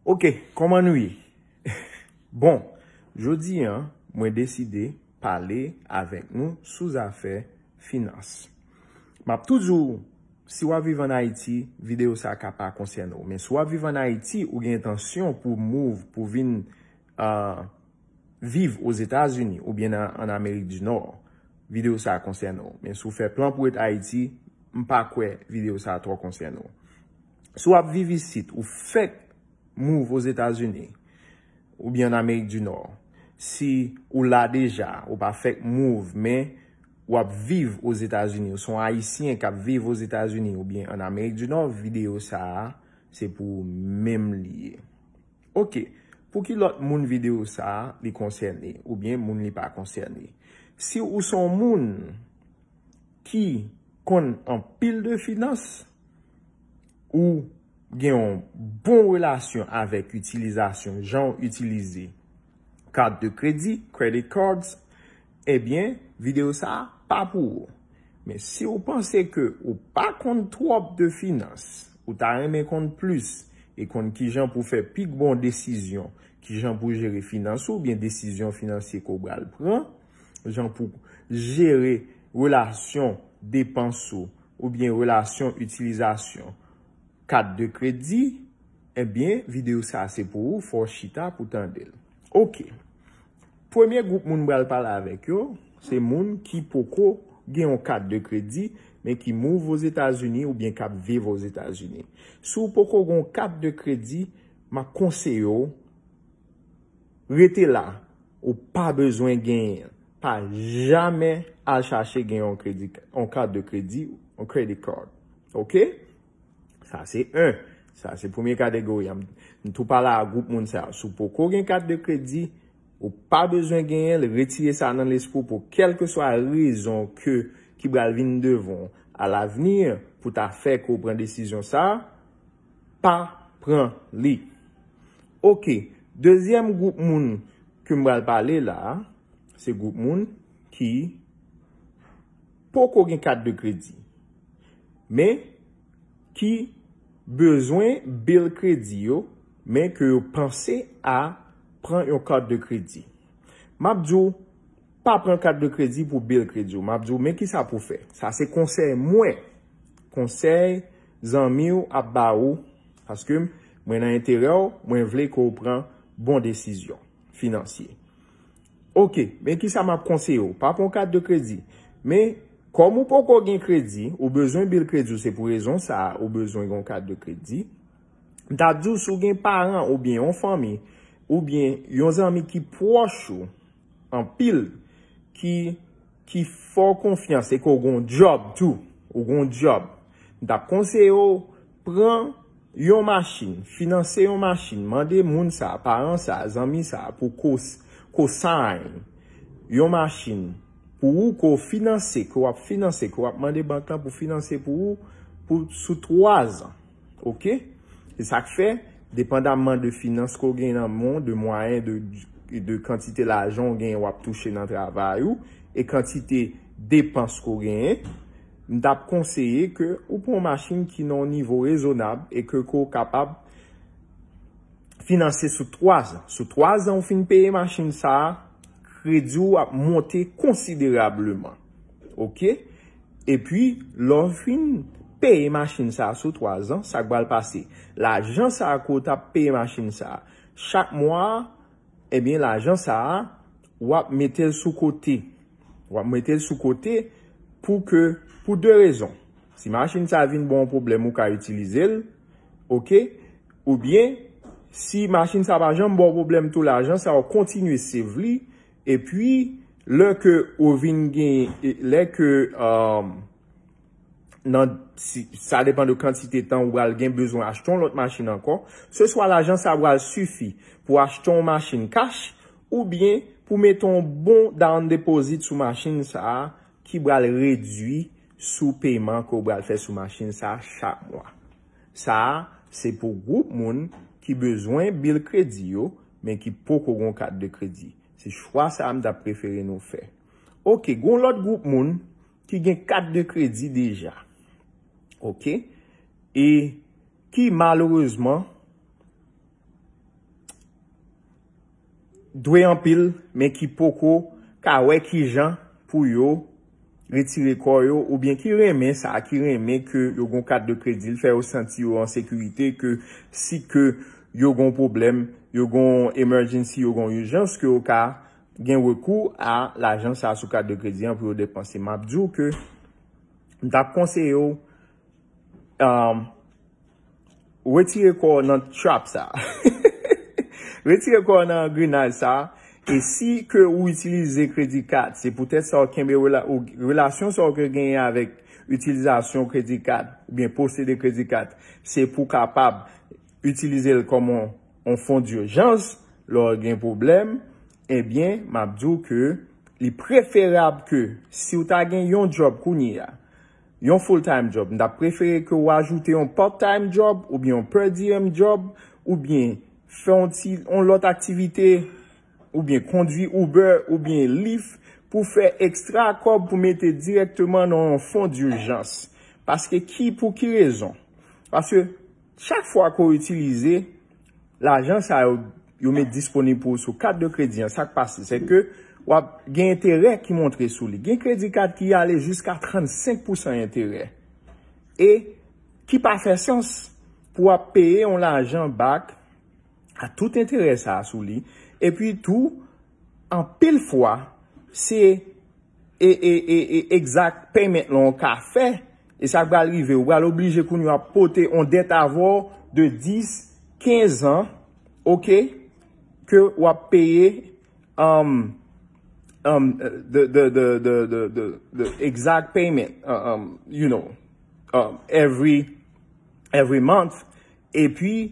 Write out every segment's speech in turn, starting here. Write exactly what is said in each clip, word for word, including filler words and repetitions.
Ok, kòman nou ye? Bon, jodi a, mwen deside pale avèk nou sou zafè finans. M ap toujou, si w ap viv ann Ayiti, videyo sa ka pa konsène w. Men si w ap viv ann Ayiti, ou gen entansyon pou move, pou vin uh, viv Ozetazini oubyen nan, ann Amerik di Nò, videyo sa konsène w. Men si w fè plan pou ret Ayiti, m pa kwè videyo sa twò konsène w. Si w ap viv isit, ou fèk move Ozetazini oubyen ann Amerik di Nò, si ou la deja, ou pa fèk move, men w ap viv Ozetazini, ou se yon Ayisyen k ap viv Ozetazini oubyen ann Amerik di Nò, videyo sa a, se pou ou menm li ye. Ok, pou ki lòt moun videyo sa a li konsène oubyen moun li pa konsène? Si ou se yon moun ki konn anpil de finans, ou gen yon bon relasyon avèk itilizasyon, jan w itilize kat de kredi, credit cards, ebyen, videyo sa a pa pou ou. Men si w panse ke ou pa konn twòp de finans, ou ta renmen konn plis e konn kijan pou fè pi bon desizyon, kijan pou jere finans ou oubyen desizyon finansye ke w pral pran, jan pou jere relasyon depans ou oubyen relasyon itilizasyon kat de kredi, ebyen, videyo sa a se pou ou, fò w chita pou tande l. Ok. Premye gwoup moun m pral pale avèk yo, se moun ki poko gen yon kat de kredi, men ki move Ozetazini oubyen k ap viv Ozetazini. Si w poko gen yon kat de kredi, m ap konseye w, rete la, ou pa bezwen genyen l. Pa jamè al chache gen yon kredi, yon kat de kredi, yon credit card. Ok? Sa se en. Sa se premye kategori a. M m tou pale a gwoup moun sa yo. Si w poko gen kat de kredi, ou pa bezwen genyen l, retire sa nan lespri w pou kèlkeswa rezon ke ki pral vin devan w alavni pou ta fè ke w pran desizyon sa a, pa pran li. Ok, dezyèm gwoup moun ke m pral pale la, se gwoup moun ki poko gen kat de kredi, men ki bezwen bil kredi yo, men ke yo panse a pran yon kat de kredi. M ap di w, pa pran kat de kredi pou bil kredi w. M ap di w, men kisa pou fè. Sa se konsèy mwen. Konsèy zanmi w ap ba ou, paske mwen nan enterè w, mwen vle ke w pran bon desizyon finansye. Ok, men kisa m ap konseye w? Pa pran kat de kredi. Men, kòm ou poko gen kredi, ou bezwen bil kredi w, se pou rezon sa a, ou bezwen yon kat de kredi. M t ap di w, si w gen paran oubyen yon fanmi, oubyen yon zanmi ki pwòch ou anpil, ki, ki fè w konfyans e ke w gen yon djòb tou, ou gen yon djòb, m t ap konseye w pran yon machin, finanse yon machin, mande moun sa, paran sa, zanmi sa pou ko, cosign yon machin pou ou, ke w finanse, ke w ap finanse, ke w ap mande bank lan pou finanse pou ou, pou sou twa zan. Ok? Se sa k fè, depandamman de finans ke w gen nan men w, de mwayen, de, de kantite lajan w gen, w ap touche nan travay ou, e kantite depans ke w genyen, m t ap konseye ke ou pran yon machin ki nan yon nivo rezonab e ke, ke w kapab finanse sou twa zan. Sou twa zan ou fin peye machin sa a, kredi w ap monte konsiderableman. Ok? Epi, lè w fin peye machin sa a sou twa zan, sa k pral pase? Lajan sa a ke w t ap peye machin sa a chak mwa a, ebyen, lajan sa a, w ap mete l sou kote. W ap mete l sou kote pou ke, pou de rezon. Si machin sa a vin ba w yon pwoblèm, ou ka itilize l, ok? Oubyen, si machin sa a pa janm ba w pwoblèm tou, lajan sa a w kontinye save li, epi, lè ke ou vin gen, lè ke, um, nan, si, sa depann de kantite tan ou pral gen bezwen achte yon lòt machin ankò, se swa lajan sa a pral sifi pou achte yon machin kach, oubyen pou mete yon bon down deposit sou machin sa a ki pral redui sou peman ke w pral fè sou machin sa a chak mwa. Sa a, se pou gwoup moun ki bezwen bil kredi yo, men ki poko gen yon kat de kredi. Se chwa sa a m t ap prefere nou fè. Ok, gen yon lòt gwoup moun ki gen kat de kredi deja. Ok? E ki malerezman dwe anpil, men ki poko ka wè kijan pou yo retire kò yo, oubyen ki renmen sa, ki renmen ke yo gon kat de kredi, l fè yo santi yo an sekirite, ke si ke yo gon pwoblèm, yo gon emergency, yo gon ijans, ke yo ka gen rekou a lajan sa sou kat de kredi an pou yo depanse. M ap di w ke m t ap konseye w, um, retire kò w nan trap sa. Retire kò w nan engrenaj sa. E si ke ou itilize kredi kat, se poutèt sa w kenbe rela-, ou, relasyon sa w ke genyen avèk itilizasyon kredi kat oubyen posede kredi kat, se pou kapab itilize l kòm yon, yon fon dijans lè w gen pwoblèm, ebyen, m ap di w ke li preferab ke si w ta gen yon djòb kounye a, yon full time job, m ta prefere ke w ajoute yon part time job oubyen yon per diem job oubyen fè yon ti, yon lòt aktivite oubyen kondwi Uber oubyen Lyft pou fè ekstra kòb pou mete dirèkteman nan yon fon dijans. Paske ki, pou ki rezon? Paske chak fwa ke w itilize lajan sa yo, yo met disponib pou ou sou kat de kredi an, sa k pase, se ke w ap gen enterè ki montre sou li. Gen kredi kat ki ale jiska trannsenk pousan enterè. E ki pa fè sans pou w ap peye yon lajan back a tout enterè sa a sou li. Epi tou, anpil fwa, se e, e, e, e exact payment lan w ka fè, e sa k pral rive, ou pral oblije kounye a pote yon dèt avè w de dis, kenz an, oke, ke w ap peye, um, um, the, the, the, the, the, the, the exact payment, uh, um, you know, um, every, every month. Epi,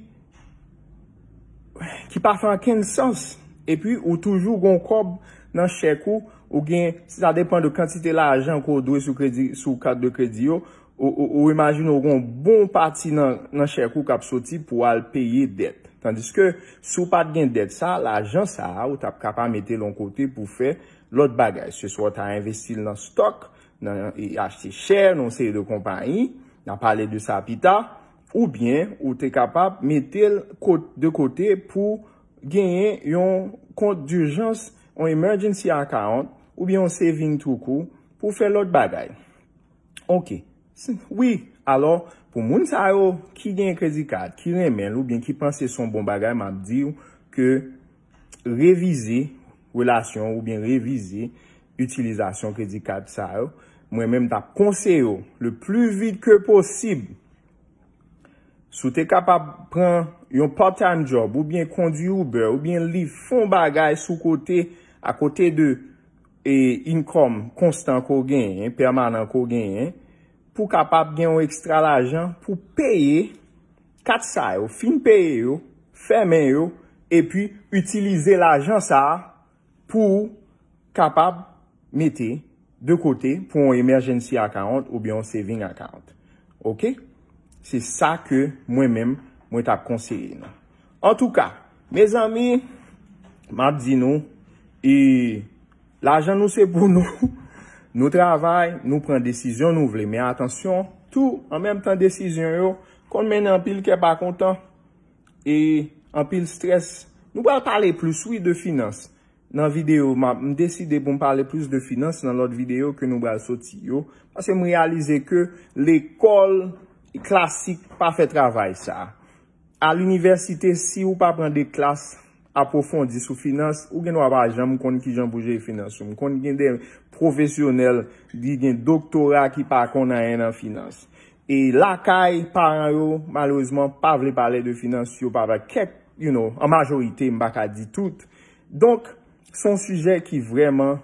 ki pa fè ankenn sans. Epi, ou toujou gon kòb nan chèk ou, ou gen, sa depann de kantite lajan ke w dwe sou kredi, sou kat de kredi yo, ou, ou, ou imajine w gon bon pati nan, nan chèk ou k ap soti pou al peye dèt. Tandiske, si w pa t gen dèt sa, lajan sa a, ou t ap kapab mete l yon kote pou fè lòt bagay. Se swa w ta envesti l nan stòk, nan, e, achte share nan yon seri de konpayi, n a pale de sa pita, oubyen ou te kapab mete l kot-, de kote pou genyen yon kont dijans, yon emergency account, oubyen yon saving tou kou, pou fè lòt bagay. Oke. S-, wi, alò, pou moun sa yo ki gen kredi kat, ki renmen l, oubyen ki panse se yon bon bagay, m ap di w ke revize relasyon oubyen revize itilizasyon kredi kat sa yo. Mwen menm, m t ap konseye w le pli vit ke posib, si w te kapab pran yon part-time job, oubyen kondwi Uber, oubyen Lyft, fè yon bagay sou kote, akote de, e, income konstan ke w genyen, pèmanan ke w genyen, pou kapab gen yon ekstra lajan pou peye kat sa yo, fin peye yo, fèmen yo, epi itilize lajan sa a pou w kapab mete de kote pou yon emergency account oubyen yon saving account. Oke? Se sa ke mwen menm, mwen t ap konseye nou. Antouka, mezanmi, m ap di nou, e, lajan nou se pou nou. Nou travay, nou pran desizyon nou vle. Men atansyon, tou, an menm tan desizyon yo, konn mennen anpil kè pa kontan e anpil strès. Nou pral pale plis, wi, de finans. Nan videyo, m ap, m deside pou m pale plis de finans nan lòt videyo ke nou pral soti yo. Paske m reyalize ke lekòl klasik pa fè travay sa. A linivèsite, si ou pa pran de klas apwofondi sou finans, ou gen dwa pa janm konn kijan pou jere finans ou. M konn gen de pwofesyonèl ki gen doktora ki pa konn anyen nan finans. E lakay, paran yo, malerezman, pa vle pale de finans yo, pa vle kèk, you know, an majorite, m pa ka di tout. Donk, se yon sijè ki vrèman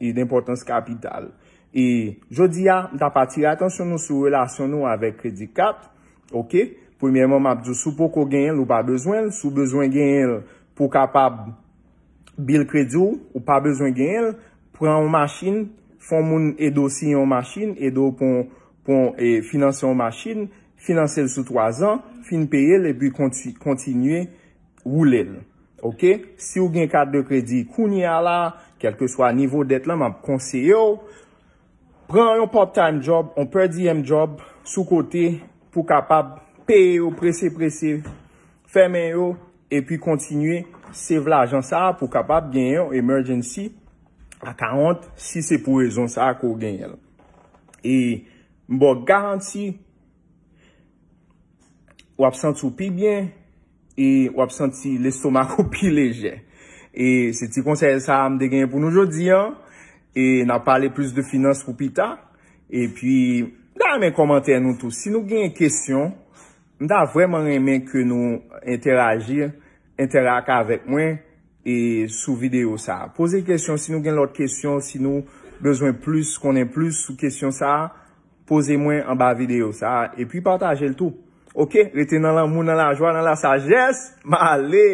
e, denpòtans kapital. E jodi a, m t ap atire atansyon nou sou relasyon nou avèk kredi kat. Oke? Premyèman, m ap di w, si w poko genyen l, ou pa bezwen l. Si w bezwen genyen l pou w kapab bill kredi w, ou pa bezwen genyen l. Pran yon machin, fè yon moun ede w siyen yon machin, ede w pran, pran, e, finanse yon machin, finanse l sou twa zan, fin peye l, epi konti-, kontinye woule l. Oke? Si w gen kat de kredi kounye a la, kèlkeswa nivo dèt lan, m ap konseye w, pran yon part-time job, yon per diem job sou kote pou kapab peye yo prese prese, fèmen yo, epi kontinye save lajan sa a pou w kapab genyen yon emergency account si se pou rezon sa a ke w genyen l. E m ba w garanti, w ap santi w pi byen e w ap santi lestomak ou pi lejè. E se ti konsèy sa a m te genyen pou nou jodi a. E n a pale plis de finans pou pita. Epi, m ta renmen kòmantè nou tou. Si nou gen kesyon, m ta vrèman renmen ke nou enteraji, enterak avèk mwen e sou videyo sa a. Poze kesyon si nou gen lòt kesyon, si nou bezwen plis, konnen plis sou kesyon sa a, poze mwen anba videyo sa a, epi pataje l tou. Oke, rete nan lanmou, nan lajwa, nan lasajès. M ale!